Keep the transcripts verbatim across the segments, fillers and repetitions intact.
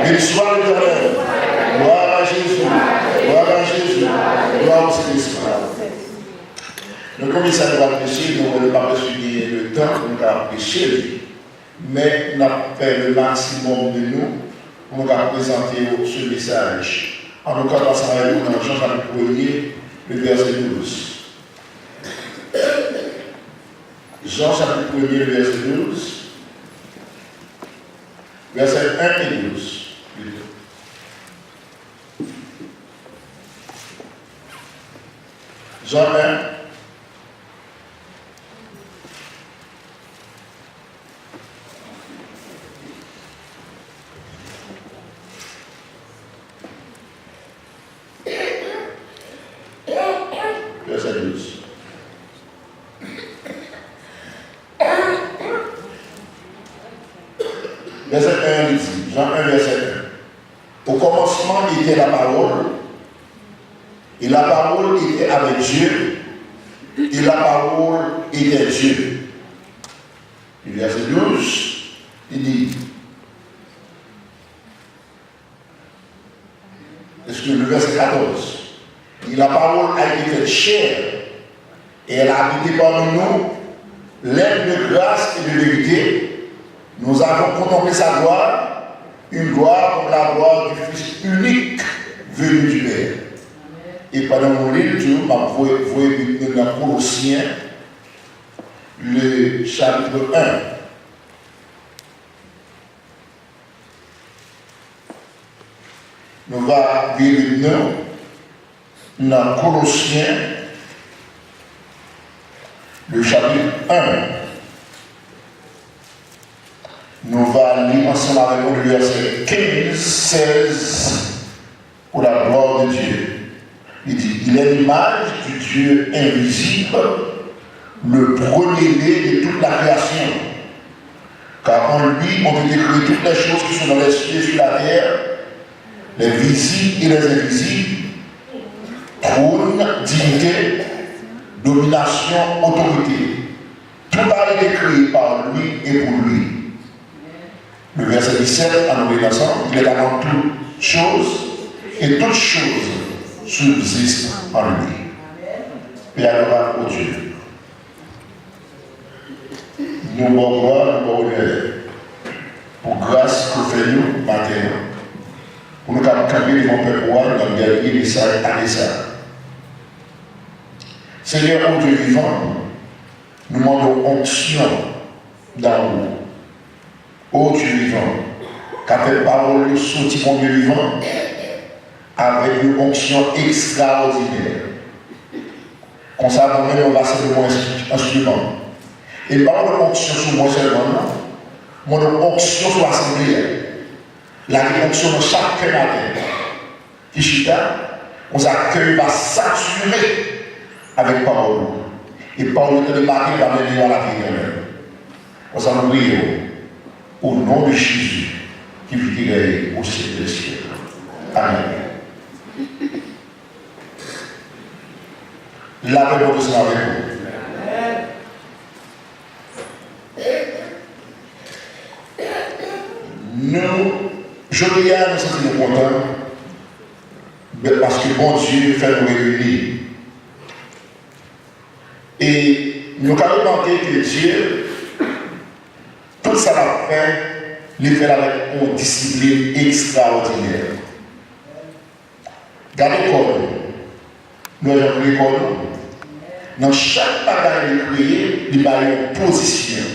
Béni soit l'Éternel. Gloire à Jésus. Gloire à Jésus. Gloire au Saint-Esprit. Nou konnen sa nou va preche, nou wè nou pa bezwen genyen le tan pou nou ka preche li. Men n ap fè le maksimòm de nou pou nou ka prezante yo se mesaj. An nou ka pase avèk nou nan Jan chapit premye, le vèsè douz. Jan chapit premye, le vèsè douz. Vèsè en e douz, plito. Jan en. Vèsè douz. Vèsè en, li di, Jan en, vèsè en. Au commencement était la parole, et la parole était avec Dieu, et la parole était Dieu. Vèsè douz, li di, Est-ce que le verset quatorze? Et la parole a été faite chair, et elle a habité parmi nous, pleine de grâce et de vérité. Nous avons contemplé sa gloire, une gloire comme la gloire du Fils unique venu du Père. E pandan nou li l tou, m ap voye, voye Bib nou nan Kolosyen, le chapitre un. Nou va vire nou nan Kolosyen, le chapitre un. Nou va li ansanm avèk nou le vèsè kenz, sèz, pour la gloire de Dieu. Il dit, il est l'image du Dieu invisible, le premier-né de toute la création. Car en lui ont été créées toutes les choses qui sont dans les cieux et sur la terre, les visibles et les invisibles, trône, dignité, domination, autorité. Tout a été créé par lui et pour lui. Le verset dix-sept, ann nou li l ansanm, il est avant toutes choses, et toutes choses subsistent en lui. Paix à nos âmes, ô Dieu. Nou ba w glwa, nou ba w onè pou gras ke w fè nou maten an, pou nou kab kanpe devan pèp ou a nan dènye mesaj ane sa a. Senyè, o Dye vivan, nou mande w onksyon dan ou. O Dye vivan, ka fè pawòl yo soti, Bondye vivan, avèk yon onksyon ekstraòdinè. Konsa, mwen menm, mwen va senpleman enstri-, enstriman. E m pa mande onksyon sou mwen sèlman, non. Mwen mande onksyon sou asanble a. Lage onksyon nan chak kè maten ki chita, konsa kè yo va satire avèk pawòl ou. E pawòl ou tande maten va mennen yo a lavi etènèl. Konsa nou priye w, o non de Jezi, ki viv, ki règne au siècle des siècles. Amen. Lapè Bondye ansanm avèk ou. Nou, jodi a, nou santi nou kontan, men paske Bondye fè nou reyini. E nou ka remake ke Dye, tout sa l ap fè, li fè l avèk yon disiplin ekstraòdinè. Gade kò nou. Nou wè jan l kreye kò nou? Nan chak bagay li kreye, li ba yo yon pozisyon.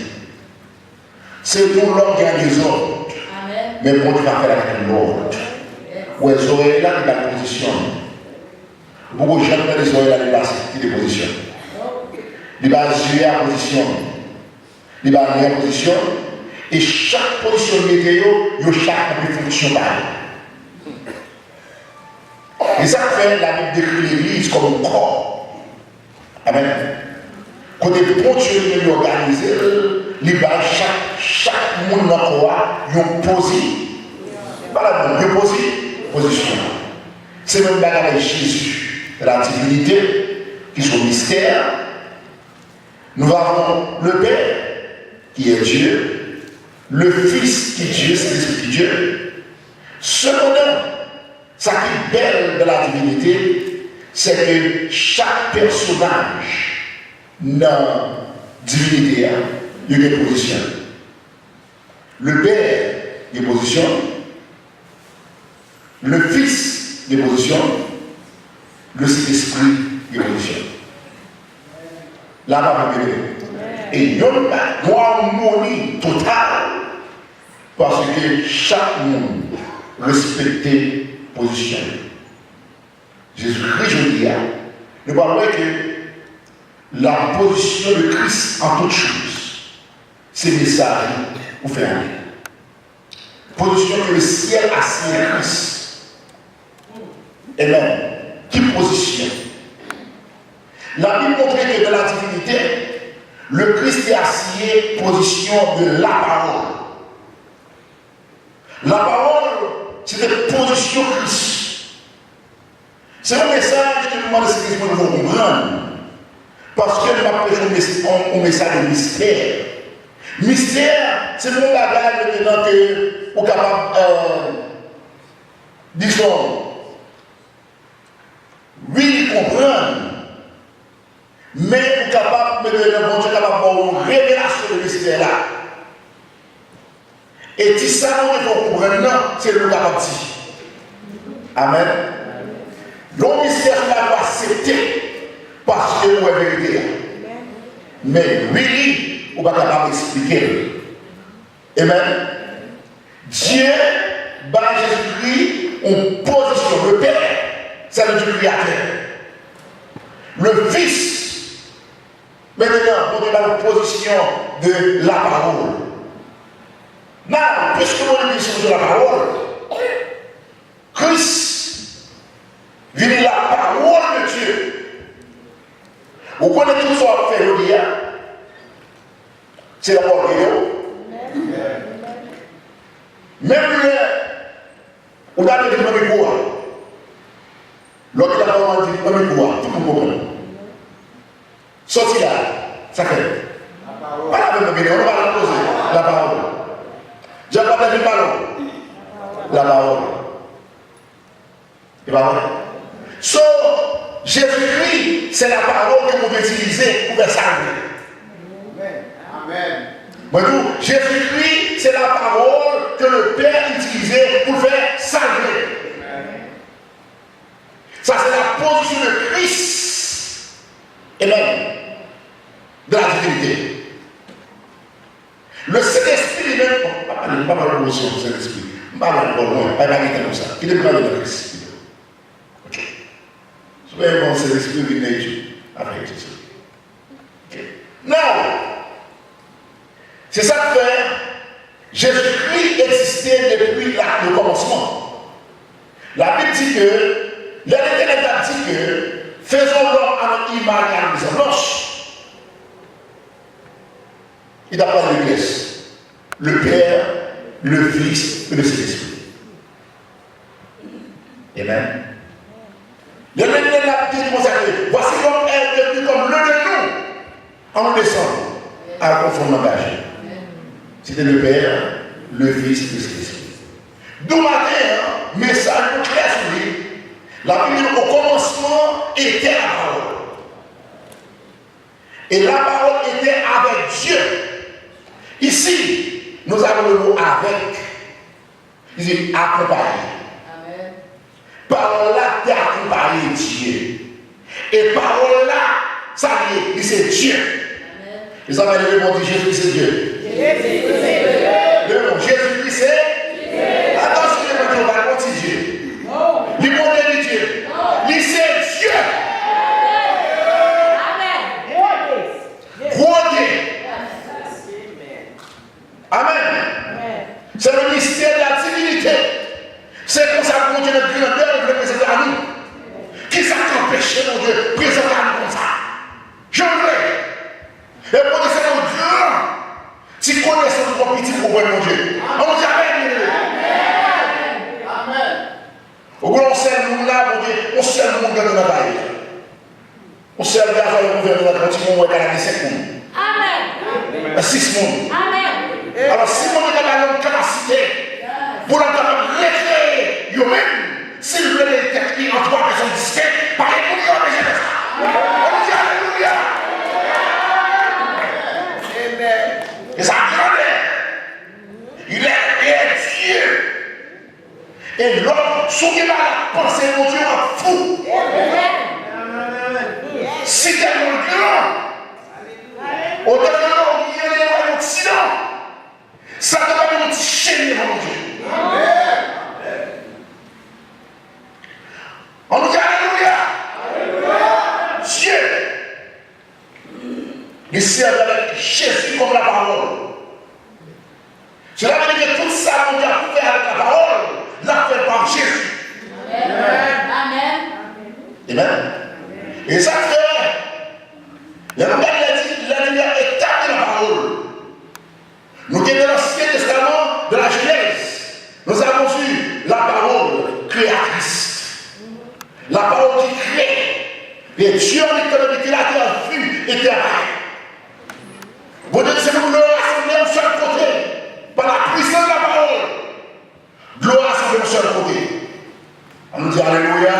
Se pou lòm gen dezòd. Amèn. Men Bondye pa fè l avèk lòd. Ou wè zòrèy la, li ba l pozisyon. Ou poko janm tande zòrèy la, li pase, kite pozisyon. Li ba zye a pozisyon. Li ba nen an pozisyon, e chak pozisyon li mete yo, yo chak ranpli fonksyon pa yo. E sa k fè Labib dekri legliz kòm yon kò. Amèn. Kote Bondye li menm li òganize l, li bay chak, chak moun nan kò a yon pozi-, pa la menm, yon pozi-, pozisyon. Se menm bagay avèk Jezi, la divinité, ki se yon mistè, Nous avons le Père, qui est Dieu, le Fils, qui est Dieu, c'est l'Esprit de Dieu, Sepandan, sa ki bèl nan la divinite, se ke chak pèsonaj nan divinite a, yo gen pozisyon. Le Père gen pozisyon, le Fils gen pozisyon, le Sentespri gen pozisyon. La pa vre. E yon pa yon amoni total, paske chak moun respekte pozisyon li. Jezikri jodi a, nou pral wè ke la position de Christ en toutes choses, se mesaj ou fè ale. Pozisyon ke le syèl asiyen Kris. Amen. Ki pozisyon? Labib montre ke dans la divinité, le Christ est assis position de la parole. La parole, se te pozisyon Kris. Se yon mesaj ke m mande Sentespri pou nou konprann. Paske m ap preche yon mes- yon- yon mesaj de mistè. Mistè, se yon bagay mentnan ke ou kapab, euh, dizon, wi, li konprann. Men ou kapab, mentnan Bondye kapab ba w yon revelasyon de mistè la. E ti sa Bondye fè w konprann nan, se li w kapab di. Amèn. Yon mistè sou la pou aksepte, paske ou wè verite a. Men really, ou pa kapab eksplike l. Amen. Dye bay Jezikri yon pozisyon. Le Père, c'est le Dieu créateur. Le Fils, mentnan, Bondye bay yon pozisyon de la parole. Now, puisque Bondye di sou la parole, Kris vini la parole de Dieu. Ou konnen tout sa w ap fè jodi a, se la pawòl ki ede w. Menm lè ou ta dwe vin pran mikwo a, lè w te la pawòl di pran mikwo a, tout moun konprann. Sòti la, sa fèt. Pale avè m nan, Biden, nou pa nan koze. La pawòl. Jan pa vin pale. La pawòl. E pa vre? So, Jezikri, se la pawòl ke Bondye itilize pou fè sa l vle. Amen. Mwen di w, Jezikri, se la pawòl ke le Père itilize pou l fè sa l vle. Sa se la pozisyon de Kris. Amen. De la divinite. Le Sentespri li menm, bon, m pa pale, m pa pale de pozisyon Sentespri. M pa pale twò lwen, pa, pa gen tan pou sa. Kite m pale de Kris pito. Ok. Si w pa gen Sentespri, vin nan etid. Afè etid sa. Ok. Now, se sa k fè Jezikri egziste depi la, le kòmansman. Labib di ke, lè Letènèl t ap di ke, faisons l'homme à notre image et à notre ressemblance. Li t ap pale de kiyès? Le Père, le Fils et le Saint-Esprit. Amen. Lè Letènèl ap di konsa ke, voici l'homme est devenu comme l'un de nous, en nous descendant à la conforme langage. C'était le Père, le Fils et le Saint-Esprit. Dou maten an, mesaj nou klè sou li. Labib di nou, au commencement était la parole. Et la parole était avec Dieu. Ici, nous avons le mot avec. Li di akonpaye. Pawòl la te akonpaye Dye. E pawòl la, sa li ye? Li se Dye. Mezanmi, leve men w, di, Jezikri se Dye. Leve men w, Jezikri se? Atansyon, leve men w, pa konn ti Dye. Li Bondye, li Dye. Li se Dye. Gwo Dye. Amen. C'est le mystère de la divinité. Se konsa Bondye nan grandè l vle prezante a nou. Kisa k anpeche Bondye prezante a nou konsa? Jan l vle. E Bondye se yon gran. Ti konesans twò piti pou konprann Bondye. An nou di amèn, byeneme. Amen. Ou gen yon sèl moun la, Bondye, yon sèl moun k antre nan kay la. Yon sèl gason yon gouvènman nan yon ti moun wè ka lage senk moun. Amèn. Sis moun. Amèn. Alò, si Bondye ta bay lòm kapasite pou l kapab rekreye Il est, il est Dieu. E lòm, si w gen mal ap panse Bondye, w ap fou. Si tèlman l gran, otan ke lòm ye nan wayòm oksidan, sa te pa yon ti chen devan Bondye. Ann nou di alelouya. Dye, li sèvi avèk Jezi kòm lapawòl. Sela vle di ke tout sa Bondye ap fè avèk lapawòl, l ap fè l pa Jezi. Amèn. Amèn. E sa k fè, lè nou gade la, la Bib etabli lapawòl. Nous qui est dans l'Ancien Testament, de la Genèse, nous avons vu la parole créatrice. La parole qui crée. Et Dieu, en étant dans la terre, fut éternel. Bondye di se pou glwa a rasanble yon sèl kote, pa la puissance de la parole. Glwa a rasanble yon sèl kote. Ann nou di alelouya.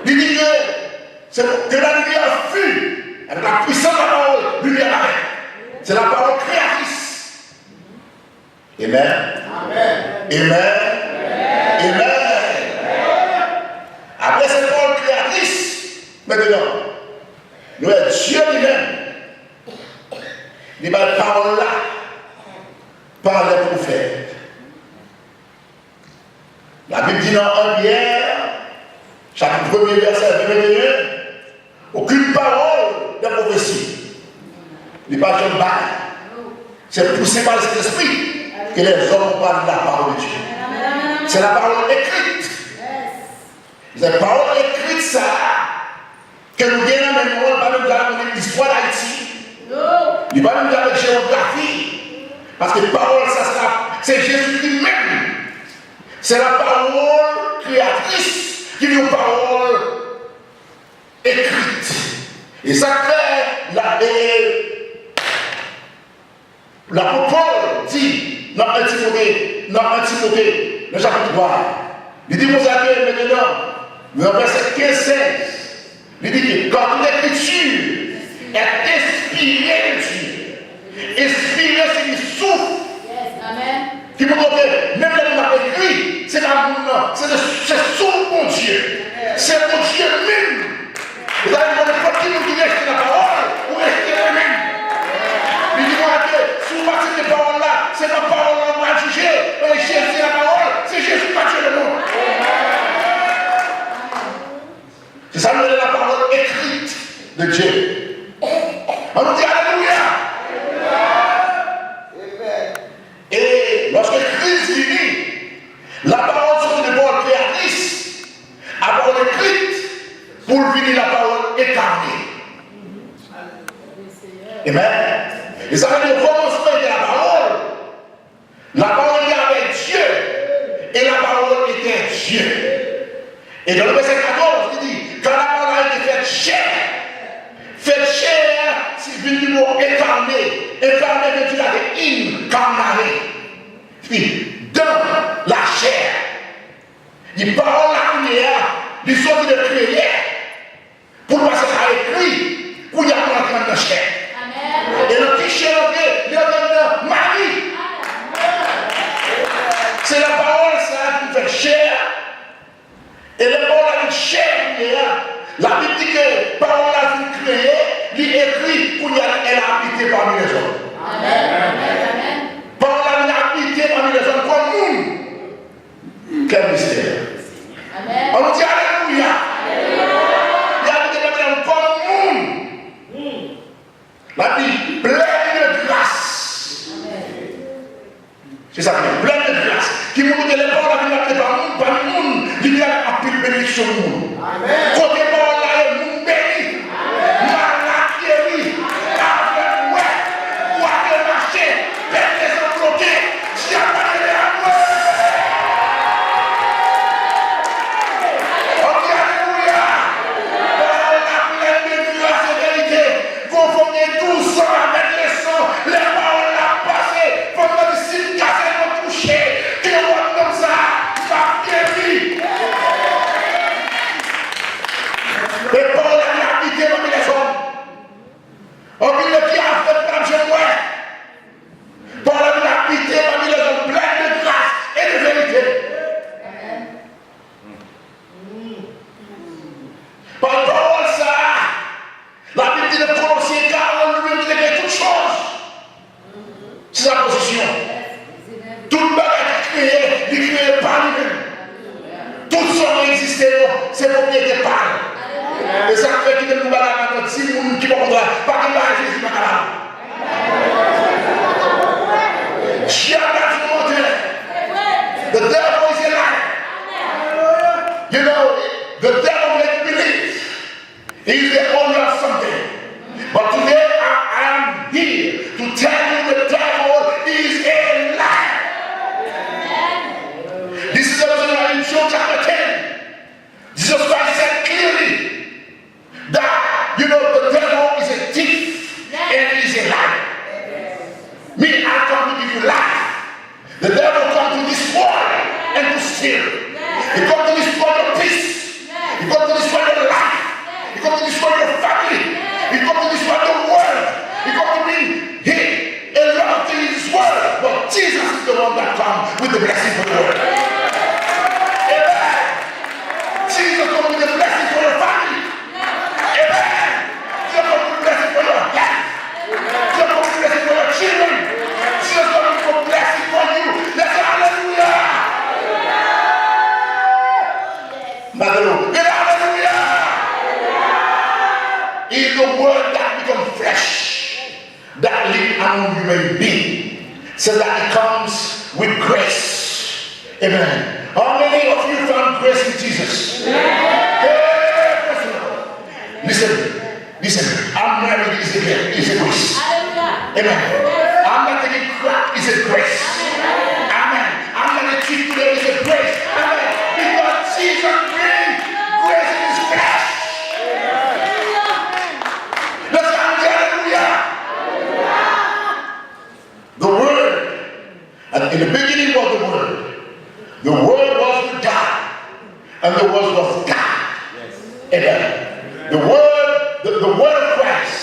Li di ke se ke la lumière fut, avec la puissance de la parole, lumière paraît. C'est la parole créatrice. Amen. Amen. Amen. Apre se pawòl kreyatris, mentnan, nou wè Dye li menm, li bay pawòl la pa lè pwofèt. Labib di nan en Pyè, chapit premye, vèsè ven, venteyen, okenn pawòl de pwofesi li pa janm bay. Se pouse pa Sentespri ke lèzòm pale la pawòl de Dye. Se la pawòl ekrit. Se pawòl ekrit sa a ke nou gen nan men nou an, li pa menm jan avèk istwa Dayiti. Li pa menm jan avèk jewografi. Paske pawòl sa, se la, se Jezikri menm. Se la pawòl kreyatris ki vin yon pawòl ekrit. E sa k fè la, e, Lapot Pòl di nan en Timote, nan en Timote, nan chapit twa, li di konsa ke mentnan, nan vèsè kenz, sèz, li di ke, car toute écriture est inspirée de Dieu. Inspire siyifi souf. Ki montre ke menm lè moun ap ekri, se pa moun nan, se, se souf Bondye. Se Bondye menm. Ou ta vin konn nenpòt ki moun ki rejte lapawòl, ou rejte mwen menm. Li di konsa ke si w pa aksepte pawòl la, se pa pawòl la ou pral jije, men Jezi lapawòl, se Jezi ki pa Dye le mond. Se sa nou rele la parole écrite de Dieu. Ann nou di alelouya. E lòske Kris vini, lapawòl soti de pawòl kreyatris a pawòl ekrit pou l vini lapawòl enkarne. Amen. E sa vle di okòmansman te lapawòl. Lapawòl te avèk Dye, e lapawòl te Dye. E nan vèsè katòz, li di, car la parole a été faite chair. Fèt chè, si vin di mo enkarne. Enkarne vle di la te inkarnare. Pi, dans la chair. Li pawòl la kounye a, li soti de kreye, pou l pase a ekri, kounye a pou l antre anndan chè. E nan ki chè l antre? Li antre anndan Mari. Se lapawòl sa a ki fèt chè. E lè pawòl la vin chè kounye a, Labib di ke pawòl la vin kreye, li ekri, kounye a, elle a habité parmi les hommes. Pawòl la vin abite parmi les hommes kòm moun. Quel mystère! Ann nou di alelouya! Li abite parmi les hommes kòm moun. Labib di, pleine de grâce. Se sa k di, pleine de grâce. Ki montre ke lè pawòl la vin abite pa moun, pami moun, li vin avèk anpil benediksyon pou moun. Kote pawòl la ye, moun beni. Malad geri. Avèg wè. Bwate mache. Pèp dezanbloke. Dyab pa gen lè a lwe. Ann di alelouya. Pawòl la plèn de gras e verite. Gon fanm gen douz an avèk leson, lè pawòl la ap pase, fanm nan di, si m kase nan touche, ke wòm nonm sa a, m ap geri. Kreye, li kreye pa li menm. Tout sa w wè egziste yo, se pwopriyete pa l. E sa k fè kite m di w bagay maten, timoun ki poko travay, pa gen bagay Jezi pa ka ba nou. Dyab la se yon mantè. The devil is a liar. You know, the devil make you believe he is the owner of something. But today I, I am here to tell you the devil is a liar. This is the reason why in John chapter ten, Jesus Christ said clearly that, you know, the devil is a thief and is a liar. Me, I come to give you life. The devil come to destroy and to steal. He come to destroy your peace. He come to destroy your life. He come to destroy your family. He come to destroy the world. He come to bring hate, a lot of things in this world. But Jesus is the one that come with the blessing for the world. Amen. Jesus come with the blessing for your family. Amen. Jesus come with the blessing for your health. Jesus come with the blessing for your children. Jesus come with the blessing for you. Let's say hallelujah. Hallelujah. Hallelujah. Is the word that become flesh, that live among human being, so that it comes with grace. Amen. How many of you found grace in Jesus? Hey, praise the Lord. Listen, listen. I'm married is a, is a grace. Amen. I'm not taking crap is a grace. Amen. I'm not a thief today is a grace. Amen. Because Jesus bring grace in his flesh. Let's say hallelujah. The Word. And in the beginning was the Word. The Word was with God. And the Word was God. Amen. The Word, the, the Word of Christ,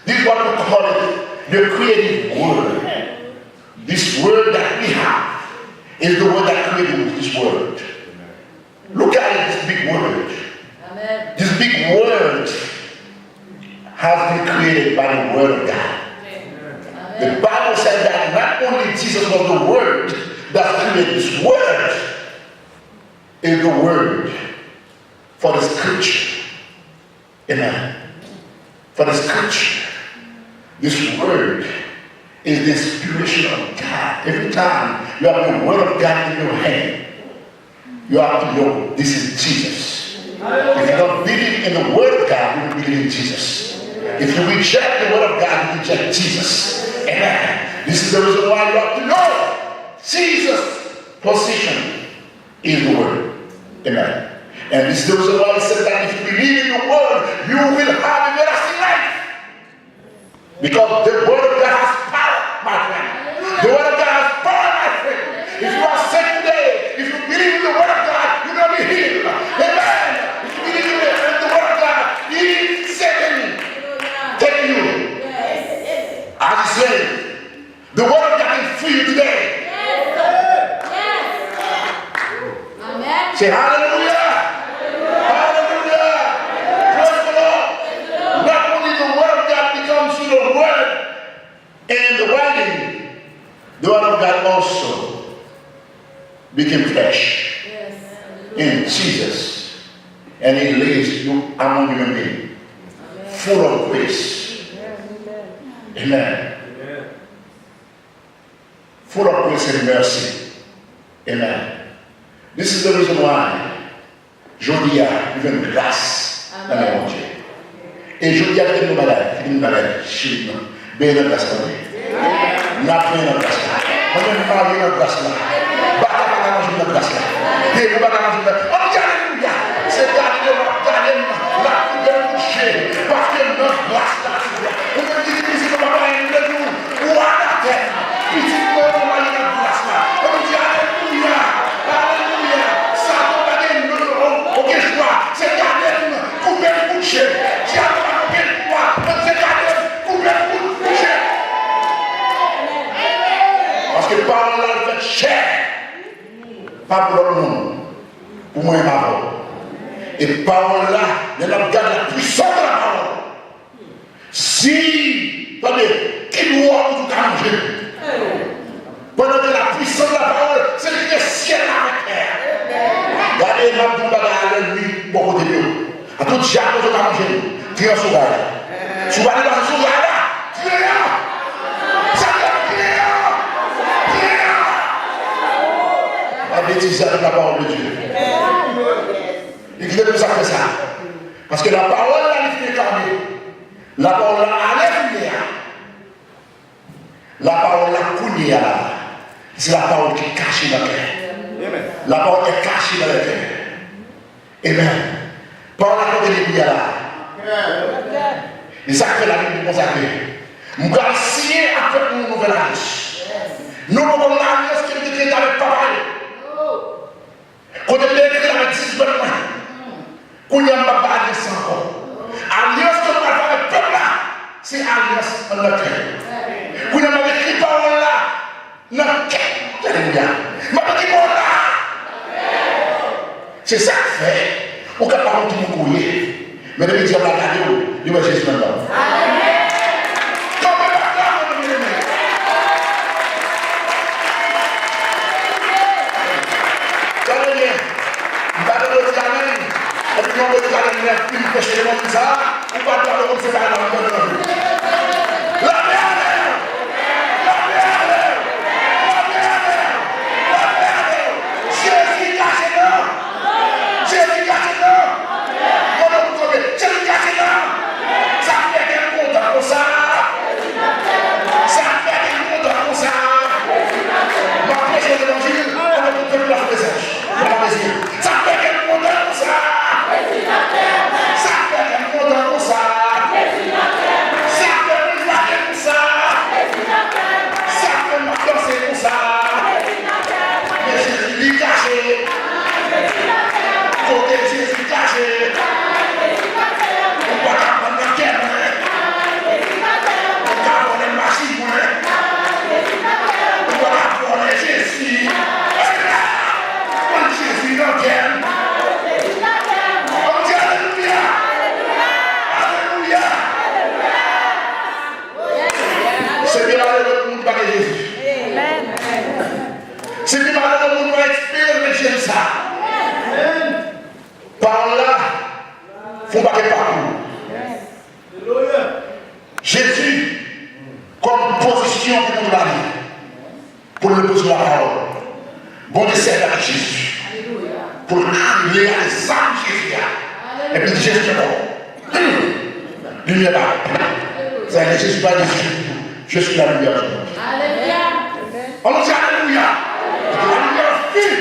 this is what we call it, the creative Word. This Word that we have is the Word that created this world. Look at it, this big word. Amen. This big word has been created by the word of God. Amen. The Bible said that not only Jesus was the word that created this word, is the word for the scripture. Amen. For the scripture, this word is the inspiration of God. Every time you have the word of God in your hand, you have to know this is Jesus. If you don't believe in the word of God, you don't believe in Jesus. If you reject the word of God, you reject Jesus. Amen. This is the reason why you have to know Jesus' position is the word. Amen. And this is the reason why he said that if you believe in the word, you will have everlasting life. Because the word of God has power, my friend. The word of God has power, my friend. If you are sick today, if you believe in the word of God, you're going to be healed. Amen. If you believe in the, in the word of God, he, Satan, take you. As he said, the word of God can free you today. Say hallelujah. Hallelujah. Praise the Lord. Not only the word of God becomes you the word and the writing, the word of God also became flesh in Jesus. And he lives you among human being. Full of grace. Amen. Full of grace and mercy. Amen. This is the reason why jodi a nou jwenn gras nan men Bondye. E jodi a kite m di w bagay, kite m di w bagay, cheri m. Benyen nan gras la, tande. N ap benyen nan gras la. Mwen menm m marye nan gras la. Baka pa ka manje m nan gras la. Demon pa ka manje m nan. Ann di alelouya. Se gade m ap gade m. L ap kouvè m kouche. Paske m nan gras la, alelouya. Ou menm ki di pitit ou pa pa anyen, m vle di w, ou atatè m. Pitit mwen yo marye nan gras la. Ann di alelouya. Alelouya. Satan pa gen non, okenn chwa. Se gade m, kouvè m kouche. Dyab pa gen okenn chwa. Ann di gade m, kouvè m kouche. Paske pawòl la fèt chè. Pa pou lòt moun. Pou mwen menm avè w. E pawòl la, lè n ap gade la puissance de la parole. Si, tande, ki dwa ou tou ka manje? Pandan ke la puissance de la parole, se li ki m ap di yon bagay a lènmi bò kote m yo. A tout jan kote w ka manje m, tire sou ray la. Si w pa depase sou ray la, tire a! Sa k ap tire a! Tire a! A betize avèk la parole de Dieu. Li kite pou sa fè sa. Paske la parole la li fin enkarne. La parole la ale kounye a. La parole la kounye a la. Se la parole ki kache nan kè. La parole est cachée dans le cœur. Amen. Pawòl la kote li ye la. E sa k fè Labib di konsa ke m pral siyen avèk nou yon nouvèl alyans. Nou poko nan alyans ke m te kreye avèk papa yo. Kote m te ekri avèk dis bèt mwen. Kounye a m p ap bay alyans sa ankò. Alyans ke m pral fè avèk pèp la, se alyans anndan kè. Kounye a m ap ekri pawòl la. Nan kè. Alelouya. M ap di pawòl la. Se sa k fè ou ka pa konn ki moun ou ye. Men depi dyab la gade w, li wè Jezi anndan w. Kanpe pa ta mwen, mwen, mwen. Tande byen. M pa tande w di amèn. Epi yon moun di amèn, men fin peche lemonn sa. Ou pa dwe konn se bagay la, m konn nan vi. Lapè avè w! Lapè avè w! Lapè avè w! Lapè avè w! Jezi kache nan! Jezi kache nan! Mande pou tonbe! Jezi kache nan! Sa k fè kè m kontan konsa? Sa k fè kè m kontan konsa? M ap preche levanjil, mande pou tonbe la sou mesaj. Mwen pa bezwen. Sa k fè kè m kontan konsa? Sa k fè kè m kontan konsa? Sa k fè m jwaye konsa? Sa k fè m ap danse konsa? Men Jezi li kache. Kote Jezi kache? Ou pa ka pran nan kè mwen. Ou ka vòlè machin mwen. Ou pa ka vòlè Jezi. Pran Jezi nan kè m. Ann di alelouya. Alelouya. Se pi malere moun ki pa gen Jezi. Se pi malere moun ki pa eksperyante Jezi sa. Pawòl la fè yon pakèt pakou. Jezi, kòm pozisyon pou moun ba li, pou l repoze lapawòl. Bondye sèvi avèk Jezi pou l reyalize zam Jezi a. Epi Jezi ankò. Hmm. Limyè ba. Sa vle di Jezi pa di, je suis la lumière du monde. Alelouya. Ann di alelouya. Epi limyè fini.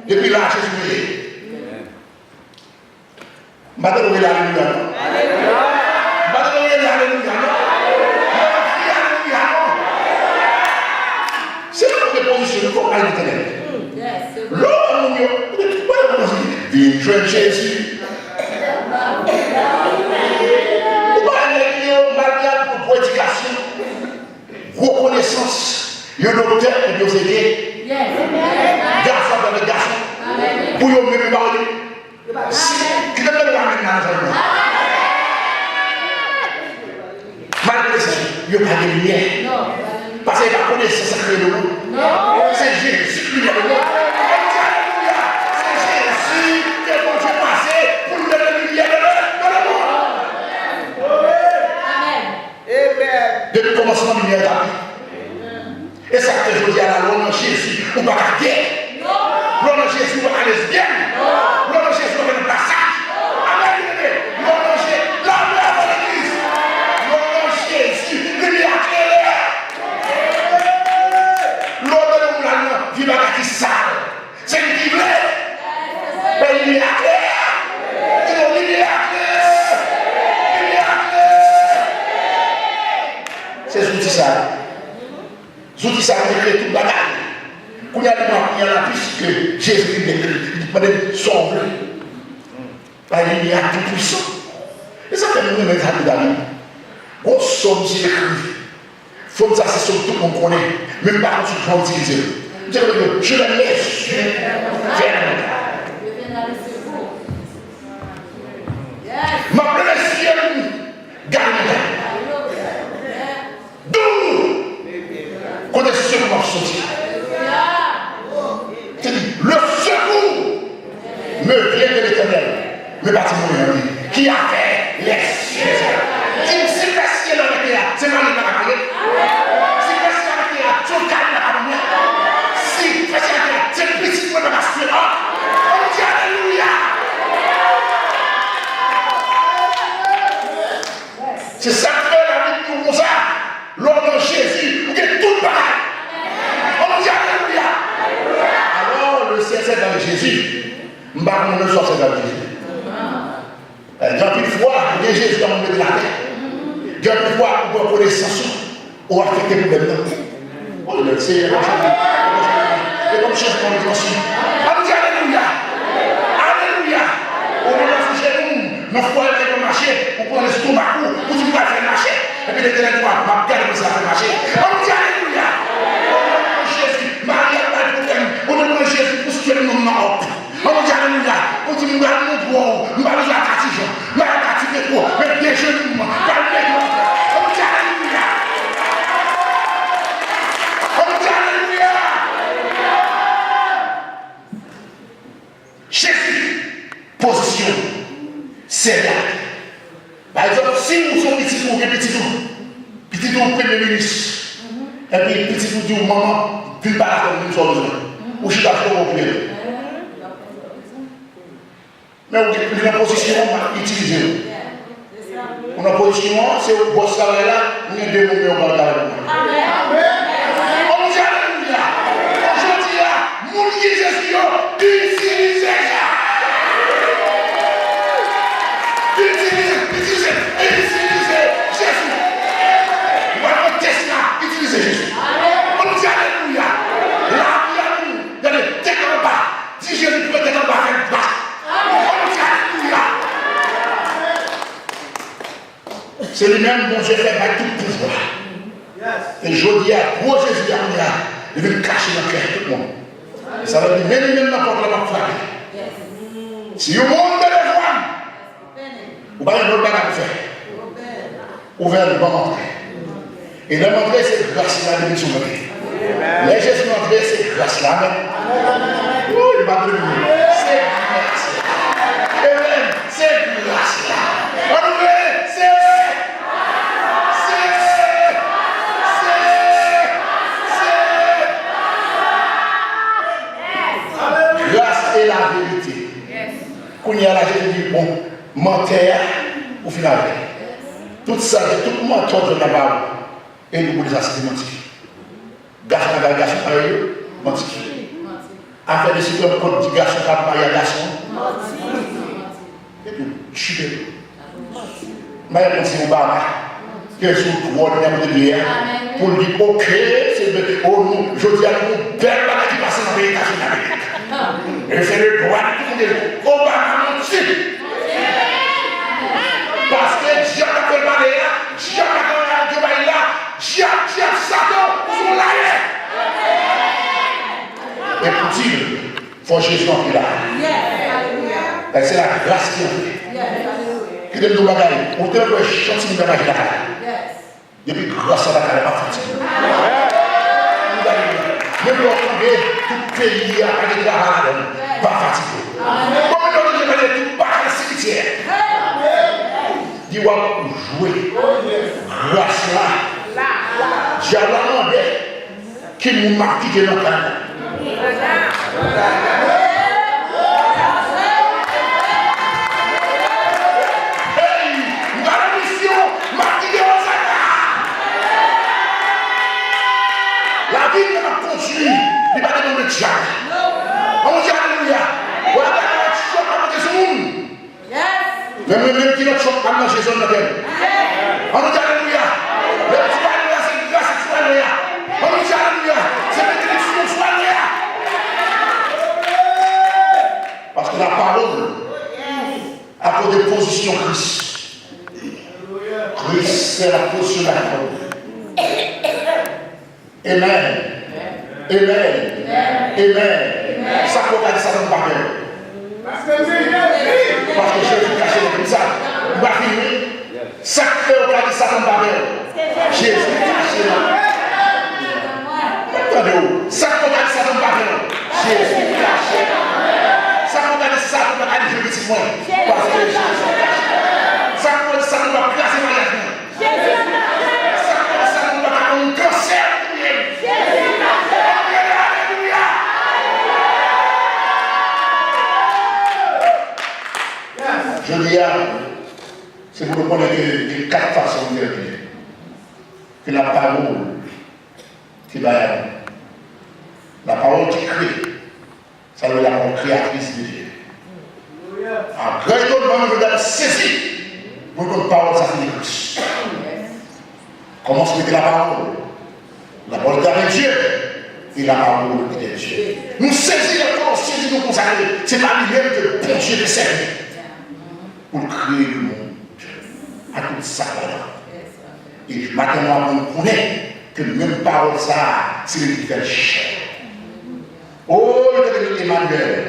Epi la, Jezi rele. M pa tande w rele alelouya non. M pa tande w rele alelouya non. Mwen pa kriye alelouya non. Se pa pou depozisyon nou fòk al entènèt. Lè w wè moun yo, ou gen tout bagay kòmanse di, vin jwenn Jezi. Ou pa wè nèg yo, malgre al pran gwo edikasyon, gwo konesans, yo doktè, epi yo se de gason avèk gason. Pou yo menm yo pa rele. Si, kite m mete amèn nan zòn nan. Malgre sa, yo pa gen limyè. Paske e pa konesans sa kreye lemonn. Se Jezi ki limyè lemonn. Ann di alelouya. Se Jezi ke Bondye pase pou l mete limyè nan lemonn. Depi kòmansman, limyè etabi. E sa k fè jodi a la, lè w nan Jezi, ou pa ka gay. Lè w nan Jezi, ou pa ka lesbyèn. Lè w nan Jezi, ou pa ka nan plasaj. Amèn, byeneme. Lè w nan Je-, lapè avè legliz. Lè w nan Jezi, limyè a klere. Lè w tande moun la nan vye bagay ki sal. Se li ki vle. Men limyè a klè. Di non, limyè a klè. Limyè a klè. Se zouti sa yo. Zouti sa yo te kreye tout bagay. Kounye a, li pran kounye a la, piske Jezi li vle, li mande sa w vle. Bay limyè a tou pwisan. E sa fè m renmen sa David. Gon sòm misye ekri. Sòm sa se sòm tout moun konnen. Men m pa konn sou jan w itilize l. Misye te di, je lève mes yeux vers le montant. M ap leve zye m gade montann. D'où? Kote sekou m ap soti? Se di, le secours me Pati mwen an di, qui a fait les cieux? Di m, si fè syèl avèk tè a, se pa li pa ka pale? Si fè syèl avèk tè a, se yon kay li pa ka pran? Si fè syèl avèk tè a, se pitit mwen pa ka swe? An nou di alelouya! Se sa k fè Labib di w konsa, lè w nan Jezi, ou gen tout bagay. An nou di alelouya! Alors, le ciel, c'est dans Jésus. M pa konnen nan sa w sèvi ak Jezi. Gen anpil fwa, gen Jezi nan moun mete latè. Gen anpil fwa, ou pran konesans ou, ou afekte pwoblèm nan. O, Senyè, e kòm chèf nan dimansyon. An nou di alelouya! Alelouya! Ou nan sou jenou, nan fwaye la, ou mache, ou pran lestomak ou, ou di, "M pral fè l mache." Epi Letènèl di, "M ap gade kòman sa fè mache." An nou di alelouya! Ou nan Jezi, mari ap bay pwoblèm, ou nan Jezi pou sitiyasyon nan òp. An nou di alelouya. Ou di, "M pral montre w, m pa bezwen al Katijan, m pa al Kati Petwo, men de jenou m, pral mete w antre." An nou di alelouya. An nou di alelouya. Jezi, pozisyon, sèvi ak li. Pa egzanp, si ou se yon pitit ou, ou gen pitit ou, pitit ou premye minis, epi pitit ou di w, "Manman, vin pale avè m, di m sa w bezwen." Ou chita sou yon pye. Men ou gen, li nan pozisyon an, m ap itilize w. Ou nan pozisyon an, se ou bòs travay la, ou gen de moun, men ou pa travay pou mwen. An nou di alelouya. Jodi a, moun ki Jezi yo, itilize Jezi. Itilize, itilize, itilize Jezi. Ou pa nan tès la, itilize Jezi. An nou di alelouya. Lavi a nou, gade, tèt anba. Di Jezi pou tèt anba fè bat. An nou di alelouya. Se li menm Bondye fè bay tout pouvwa. E jodi a, gwo Jezi a kounye a, li vin kache nan kè tout moun. Sa vle di, men li menm nan pòt la, m ap frape. Si yon moun te bezwen m, ou pa gen lòt bagay pou fè. Ouvè l, ban m antre. E lè m antre, se gras la, benediksyon mwen. Lè Jezi antre, se gras la, amèn. Wi, m pa vle vini. Se gras la. Amèn. Se gras la. An nou rele, se, se, se, se gras e laverite. Kounye a la, Jezi di, "Bon, mantè a, ou fin avè l." Tout sa, tout mantè w jwenn nan pawòl, e nou pou di sa, se te manti. Gason nan kay gason parèy yo, manti. Afè de si pran kont di gason k ap marye ak gason. Epi, chite. Marye ak yon ti Obama, ke sou twòn nan kote l ye a, pou l di, "Oke, se bè, o nou, jodi a nou gon bèl bagay ki pase nan peyi Etazini Amerik." E se le dwa de tout moun. Obama manti. Paske dyab la fè l pale a, dyab la fè Joe Biden la, dyab, dyab, Satan, ou se yon layè. E pou di l, fò Jezi antre la. Paske se lagras ki antre. Kite m di w bagay, ou te wè jan timoun nan mache lakay. Depi gras la lakay la, pa fatige. Menm lè w tonbe, tout peyi a pa gen travay ladan l, pa fatige. Konbyen lòt moun ki pale tout bagay nan simityè? Di w ap jwe. Gras la. Dyab la mande. Ki moun m ap kite nan kay la? Hey, m pa nan misyon, m ap kite Hozanna. Lavi m nan ap kondui, li pa depann de dyab la. Ann di alelouya. Wè, bagay la, dyab la monte sou moun. Men mwen menm ki nan chòk pa m manje zòn nan tèt. Ann nou di alelouya. Lè m di alelouya, se gras sou alelouya. Ann nou di alelouya. Se benediksyon sou alelouya. Paske la parole, akoz de pozisyon Kris. Kris, se la pozisyon de la parole. Amen. Amen. Amen. Sa k fè w ka di Satan pa pè w? Paske Jezi kache nan krim sa. M pa fini, wi. Sa k fè w ka di Satan pa pè w? Jezi kache nan. Mwen tande w. Sa k fè w ka di Satan pa pè w? Jezi kache nan. Sa k fè w ka di Satan pa ka di jwe pitit mwen? Paske Jodi a, se pou nou konnen ke gen kat fason n fè byen. Que la parole qui va y aller. La parole qui crée. Sa vle di la parole créatrice de Dieu. An gran etònman, nou jodi a sezi pou nou konn pawòl sa ki de plis. Commence par la parole. La parole était avec Dieu, et la parole était Dieu. Nou sezi lè Pòl sezi nou konsa ke se pa li menm ke Bondye te sèvi pou l kreye lemonn ak tout sa k ladan. E maten nou aprann konnen ke menm pawòl sa a, se li ki fè l chè. O, li te rele Emmanuel,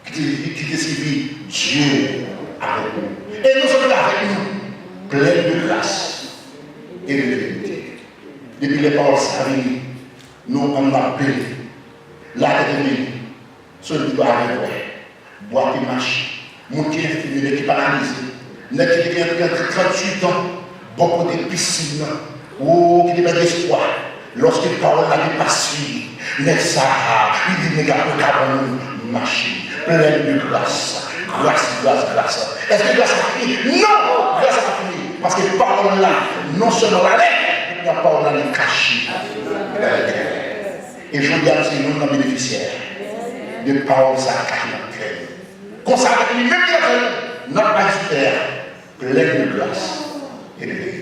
ki te, ki te siyifi Dye avèk nou. E nou sot avèk nou, plèn de gras e de verite. Depi lè pawòl sa a vini, nou ann ap beni. Latè te beni. Solid avèk wè. Bwa te mache. Moun ki enfime, nèg ki paralize. Nèg ki te gen tranntuit an bò kote pisin nan. O, ki te pèdi espwa. Lòske pawòl la te pase, nèg sa a, li di nèg ap pran kabann ou, mache. Plèn de gras. Gras, gras, gras. Èske gras la fini? Non! Gras la pa fini. Paske pawòl la, non sèlman l ale, men pawòl la, li kache. E jodi a, nou se youn nan benefisyè de pawòl sa a kache nan kè nou. Konsa, avèk li menm ki nan kè nou, n ap mache sou tè a, plèn de gras e de verite.